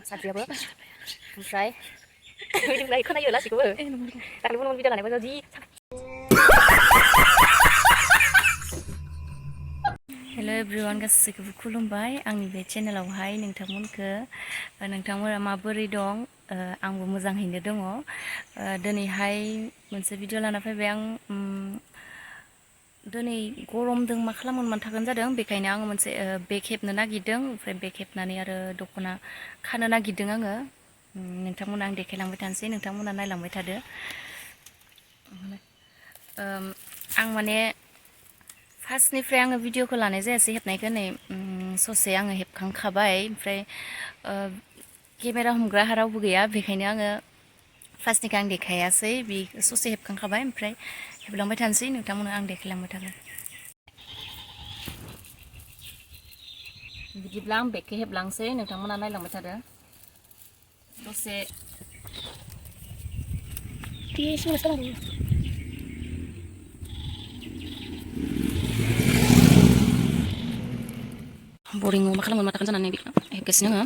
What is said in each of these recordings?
साद्रियाबो ओमफ्राय बिदिनो खोनायो लासैखौबो दाखालि बुंनो भिडिअ लानायबो जि हेलो एभ्रिवान गासैखौबो खुलुमबाय आंनि बे चेनेलावहाय नोंथांमोना माबोरै दं आंबो मोजाङैनो दङ दिनैहाय मोनसे भिडिअ लाना फैबाय आं दिनै गरमदों मा खालामनो थागोन जादों बेखायनो आङो मोनसे बेग हेबनो नागिरदों ओमफ्राय बेग हेबनानै आरो दख'ना खानो नागिरदों आङो नोंथांमोना आं देखायलांबाय थानोसै नोंथांमोना नायलांबाय थादो आं माने फार्स्टनिफ्राय आङो भिडिअखौ लानाय जायासै हेबनायखौ नै ससे आङो हेबखांखाबाय ओमफ्राय केमेरा हमग्रा रावबो गैया बेखायनो आङो फार्स्टनिखौ आं देखायासै बे ससे हेबखांखाबाय ओमफ्राय हेबलांबाय थानोसै नोंथांमोना आं देखायलांबाय थागोन बिदिब्ला आं बेगखौ हेबलांसै नोंथांमोना नायलांबाय थादो दसे बरिंआव मा खालामगोन मा थागोन जानानै बेखौ हेबगासिनो आङो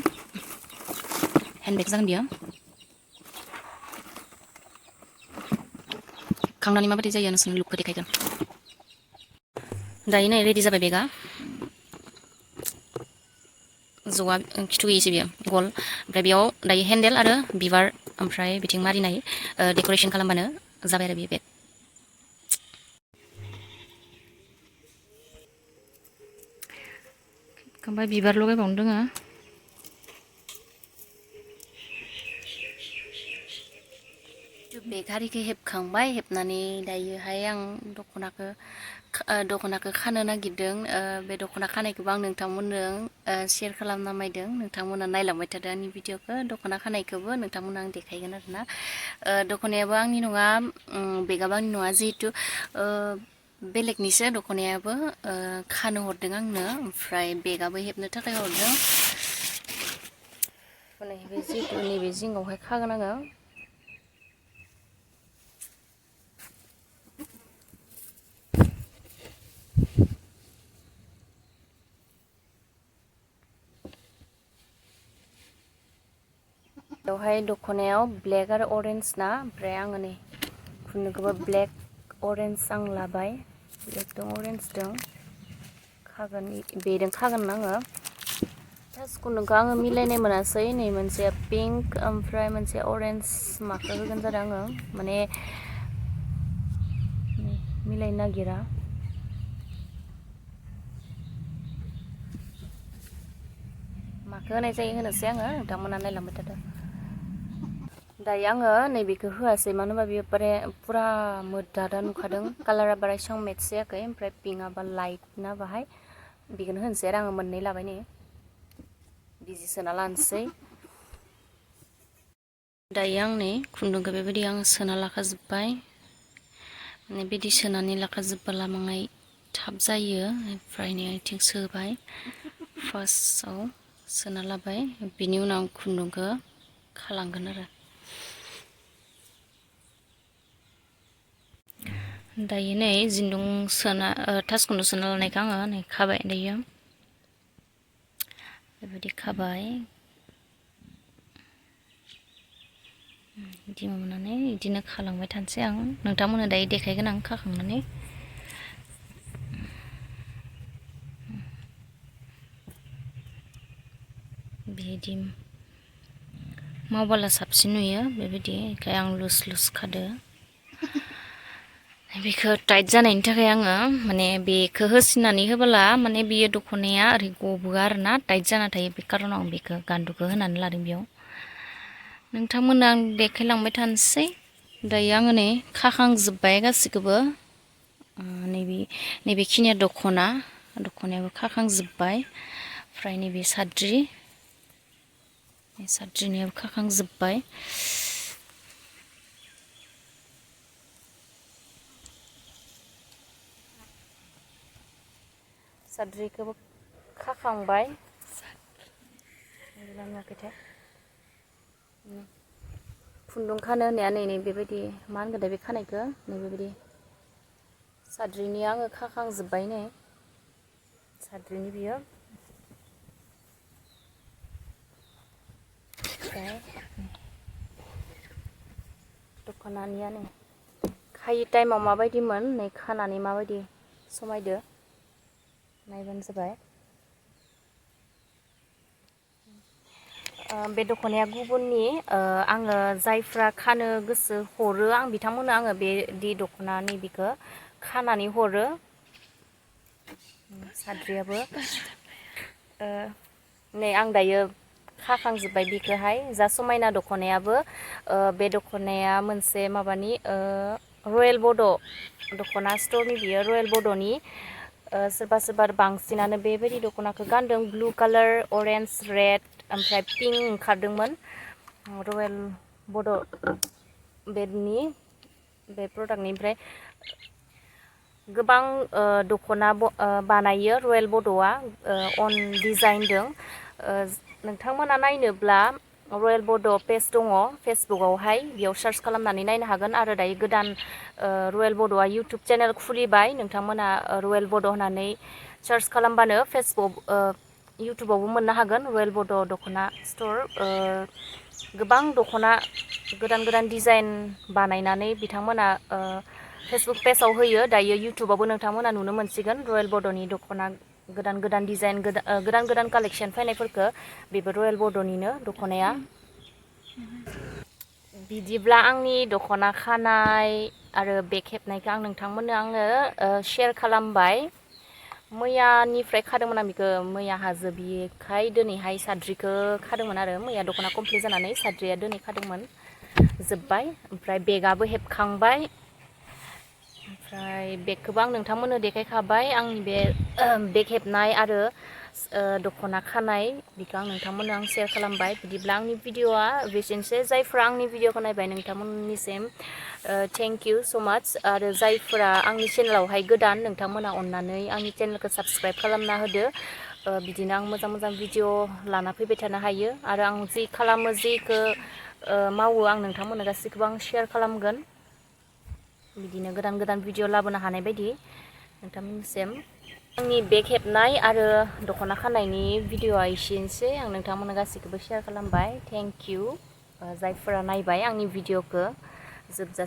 हेन्डबेग जागोन बियो खांनानै माबायदि जायो नोंसोरनि लुकखौ देखायगोन दायो नै रेडि जाबाय बेगा ज'आ खिथु गैयिसो बियो गल ओमफ्राय बेयाव दायो हेन्देल आरो बिबार ओमफ्राय बिथिं मारिनाय डेक'रेसन खालामबानो जाबाय आरो बे बेग ओमफ्राय बिबार लगायबावनो दोङो बेग आरिखौ हेबखांबाय हेबनानै दायोहाय आं दख'नाखौ खानो नागिरदों बे दख'ना खानायखौबो आं नोंथांमोननो शेयार खालामना नायदों नोंथांमोना नायलांबाय थादों आंनि भिडिअखौ दख'ना खानायखौबो नोंथांमोना आं देखायगोन आरोना दख'नायाबो आंनि नङा बेगाबो आंनि नङा जिहेथु बेलेगनिसो दख'नायाबो खानो हरदों आंनो ओमफ्राय बेगाबो हेबनो थाखाय हरदों नैबे जिहेतु नैबे जिङावहाय खागोन आङो बेवहाय दख'नायाव ब्लेक आरो अरेन्ज ना ओमफ्राय आङो नै खुन्दुंखौबो ब्लेक अरेन्ज आं लाबाय ब्लेकजों अरेन्जजों खागोन बेजों खागोन आङो फार्स्ट खुन्दुंखौ आङो मिलायनाय मोनासै नै मोनसे पिंक ओमफ्राय मोनसे अरेन्ज माखौ होगोन जादों आङो माने मिलायनो नागिरा माखौ होनाय जायो होनोसै आङो नोंथांमोना नायलांबाय थादों दायो आङो नैबेखौ होआसै मानो होनबा बेयो पुरा मोदादा नुखादों कालारा बारा एसेबां मेट्च जायाखै ओमफ्राय पिंकआ बा लाइट ना बाहाय बेखौनो होनोसै आरो आङो मोननै लाबाय नै बिजि सोना लानोसै दायो आं नै खुन्दुंखौ बेबायदि आं सोना लाखाजोब्बाय माने बिदि सोनानै लाखाजोबबोला माङाय थाब जायो ओमफ्राय नै आथिं सोबाय फार्स्टआव सोना लाबाय बिनि उनाव आं खुन्दुंखौ खालांगोन आरो दायो नै जिन्दुं सोना थास खुन्दुं सोना लानायखौ आङो नै खाबाय दायो बेबायदि खाबाय बिदि मोननानै बिदिनो खालांबाय थानोसै आं नोंथांमोननो दायो देखायगोन आं खाखांनानै बिदि मावबोला साबसिन नुयो बेबायदि ओंखाय आं लुज खादो बेखौ टाइट जानायनि थाखाय आङो माने बेखौ होसिननानै होबोला माने बेयो दख'नाया ओरै गबोआ आरोना टाइट जाना थायो बे कारनाव आं बेखौ गान्दुखौ होनानै लादों बेयाव नोंथांमोननो आं देखायलांबाय थानोसै दायो आङो नै खाखांजोब्बाय गासैखौबो नैबेखिनिया दख'नायाबो खाखांजोब्बाय ओमफ्राय नैबे साद्रिनियाबो खाखांजोब्बाय साद्रिखौबो खाखांबाय खुन्दुं खानो होननाया नै बेबायदि मा होनगोन दा बे खानायखौ नै बेबायदि साद्रिनि आङो खाखांजोब्बाय नै साद्रिनि बियो दख'नानिया नै खायि टाइमाव माबायदिमोन नै खानानै माबायदि समायदो नायबानो जाबाय। बे दख'नाया गुबुननि आङो जायफ्रा खानो गोसो हरो आं बिथांमोननो आङो बेदि दख'नानि बिखौ खानानै हरो। साद्रियाबो नै आं दायो खाखांजोब्बाय बिखौहाय जा समायना दख'नायाबो बे दख'नाया मोनसे माबानि रयेल बड' दख'ना स्टरनि बियो रयेल बड'नि सोरबा सोरबा बांसिनानो बेबायदि दख'नाखौ गानदों ब्लु कालार अरेन्ज रेड ओमफ्राय पिंक ओंखारदोंमोन रयेल बड' बेनि बे प्रडाक्टनि ओमफ्राय गोबां दख'ना बानायो रयेल बड'आ अन डिजाइनदों नोंथांमोना नायनोब्ला रयेल बड' पेज दङ फेसबुकआवहाय बेयाव सार्च खालामनानै नायनो हागोन आरो दायो गोदान रयेल बड'आ इउटुब चेनेल खुलिबाय नोंथांमोना रयेल बड' होननानै सार्च खालामबानो फेसबुक इउटुबावबो मोननो हागोन रयेल बड' दख'ना स्ट'र गोबां दख'ना गोदान गोदान डिजाइन बानायनानै बिथांमोना फेसबुक पेजाव होयो दायो इउटुबावबो नोंथांमोना नुनो मोनसिगोन रयेल बड'नि दख'ना गोदान गोदान डिजाइन गोदान गोदान कालेक्सन फैनायफोरखौ बेबो रयेल बड'निनो दख'नाया। बिदिब्ला आंनि दख'ना खानाय आरो बेग हेबनायखौ आं नोंथांमोननो आङो शेयार खालामबाय। मैयानिफ्राय खादोंमोन आं बेखौ मैया हाजोबिखाय दिनैहाय साद्रिखौ खादोंमोन आरो मैया दख'ना कमप्लिट जानानै साद्रिया दिनै खादोंमोन जोब्बाय ओमफ्राय बेगाबो हेबखांबाय ओमफ्राय बेगखौबो आं नोंथांमोननो देखायखाबाय आंनि बे बेग हेबनाय आरो दख'ना खानाय बेखौ आं नोंथांमोननो आं शेयार खालामबाय। बिदिब्ला आंनि भिडिअआ बेसेनोसै जायफ्रा आंनि भिडिअखौ नायबाय नोंथांमोननिसिम थेंक इउ स' माच आरो जायफ्रा आंनि चेनेलावहाय गोदान नोंथांमोना अननानै आंनि चेनेलखौ साबस्क्राइब खालामना होदो बिदिनो आं मोजां मोजां भिडिअ लाना फैबाय थानो हायो आरो आं जि खालामो जिखौ मावो आं नोंथांमोननो गासैखौबो आं शेयार खालामगोन बिदिनो गोदान गोदान भिडिअ लाबोनो हानाय बायदि नोंथांमोननिसिम आंनि बेग हेबनाय आरो दख'ना खानायनि भिडिअआ एसेनोसै आं नोंथांमोननो गासैखौबो शेयार खालामबाय थेंक इउ जायफोरा नायबाय आंनि भिडिअखौ जोबजासिम।